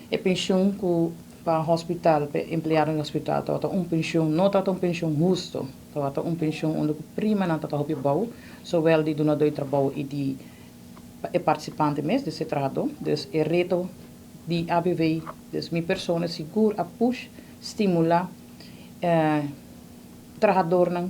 E pensioen ku pa hospital, pa empleado di hospital, tabata un pensioen, no tabata un pensioen husto, tabata un pensioen unda ku primanan tabata hopi abou, zowel di dunadó di trabou i di e participante mes, dus e trahadó. Dus e reto di ABV, dus mi persona sigur a push, stimulá trahadornan,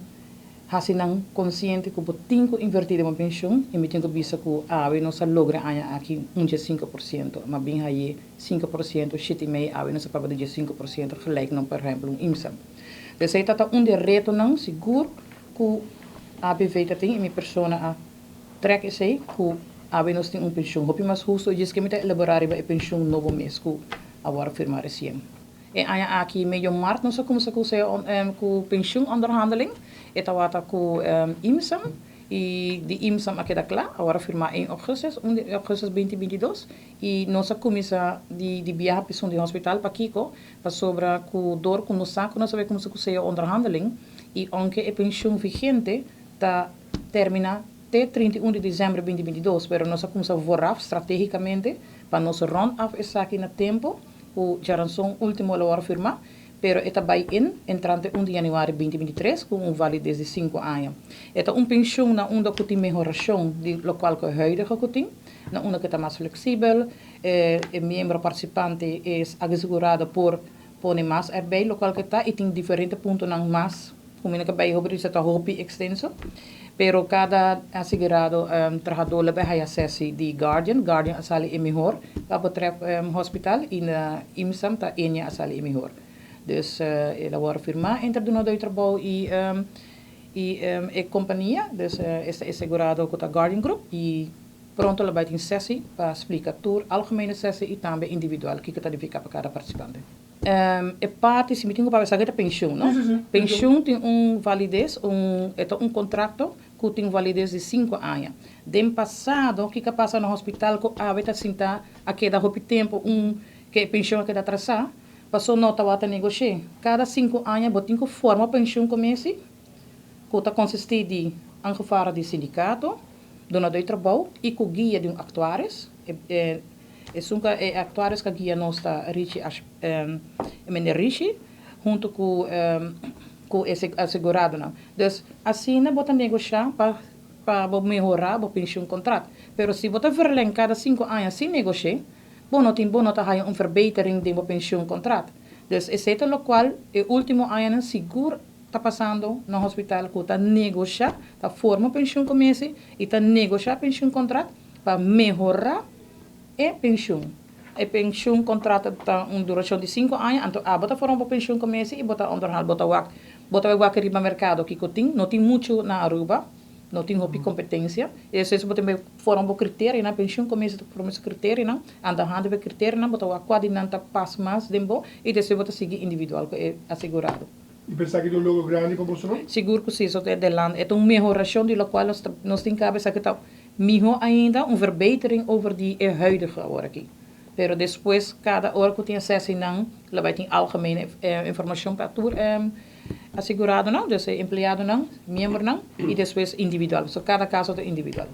hasi nan konsiente ku bo tin ku invertí den bo penshun i mi tin ku bisa ku awe nos a logra aña aki un 15%, ma bin haye 5%, 7,5, awe nos a papia di 15% gelijk nan por ehempel un IMSA. Dus ei ta ta un di e retonan sigur ku ABV ta tin i mi persona a trek esei ku awe nos tin un penshun hopi mas husto i djis ke mi ta elaborá riba e penshun nobo mes ku a wòrdu firmá resien. E aña aki medio mart nos a kumsa ku ku pensioenonderhandeling. E tawata ku IMSAM i di IMSAM a keda kla. Awor a firmá 1 augustus, 1 di augustus 2022 i nos a kuminsá di di biaha p'esun di hospital. Pakiko? Pasobra ku dor ku nos sa ku nos a bai kumsa ku cao onderhandeling i ounke e pensioen vigente ta terminá te 31 di desèmber 2022, pero nos a kumsa vooraf strategikamente pa nos rond af esaki na tempu. Ku djaranson último lo wòrdu firmá, pero e ta bai in entrante 1 di yanüari 2023 ku un valides di 5 aña. E ta un penshun na unda ku tin mehorashon di lokual ku e huidige ku tin, na unda ku ta mas fleksibel, e miembro partisipante es asegurado por pone mas erbij lokual ku ta i tin diferente puntonan mas ku mi no ke bai hopi di ta hopi ekstenso, pero kada asegurado trahadó lo bai haya sesi di Guardian. Guardian a sali e mehor pa betreft hospital i na IMSAM ta Ennia a sali e mehor. Dus el a wòrdu firmá entre dunadó di trabou i e kompania, dus esta e asegurado ku ta Guardian Group i pronto lo bai tin sesi pa splika tur algemene sesi i tambe individual kiko ta nifiká pa kada partisipante. E parti si mi tin ku papia esaki ta penshun, no? Penshun tin un valides, un e ta un kontrakto ku tin valides di 5 aña. Den pasado kiko a pasa na hospital ku awe ta sinta a keda hopi tempu un ku e penshun a keda atrasá, paso no tabata negosh'é. Kada 5 aña bo tin ku forma pensioencommissie ku ta konsistí di aangevaren di sindikato, dunadó di trabou i ku guia di un aktuaris. Esun ku e aktuaris ku a guia nos ta Richie meneer Richie huntu ku e aseguradonan. Dus asina bo ta negoshá pa bo mehorá bo pensioencontract. Pero si bo ta verleng kada 5 aña sin negosh'é, bo no tin bo no ta haya un verbetering den bo pensioencontract. Dus esei ta lokual e último añanan sigur ta pasando na hospital ku ta negoshá, ta forma pensioencommissie i ta negoshá pensioencontract pa mehorá e penshun. E pensioencontract ta un durashon di 5 aña, anto abo ta forma bo pensioencommissie i bo ta onderhandel, bo ta wak, bo ta bai wak riba merkado kiko tin, no tin muchu na Aruba, no tin hopi kompetensia, i despues bo ta bai forma bo kriterionan, pensioencommissie ta forma su kriterionan, aan de hand di e kriterionan bo ta wak kua di nan ta pas mas den bo i despues bo ta sigui individual ku e asegurado. I pensa ku ta un logro grandi pa boso, no? Sigur ku si, so ta adelante. E ta un mehorashon di lokual nos tin kabe esaki ta mihó ainda, un verbetering over di e huidige awor aki. Pero despues kada ora ku tin sessienan lo bai tin algemene informashon pa tur aseguradonan, dus e empleadonan, miembronan i despues individual. So kada kaso ta individual.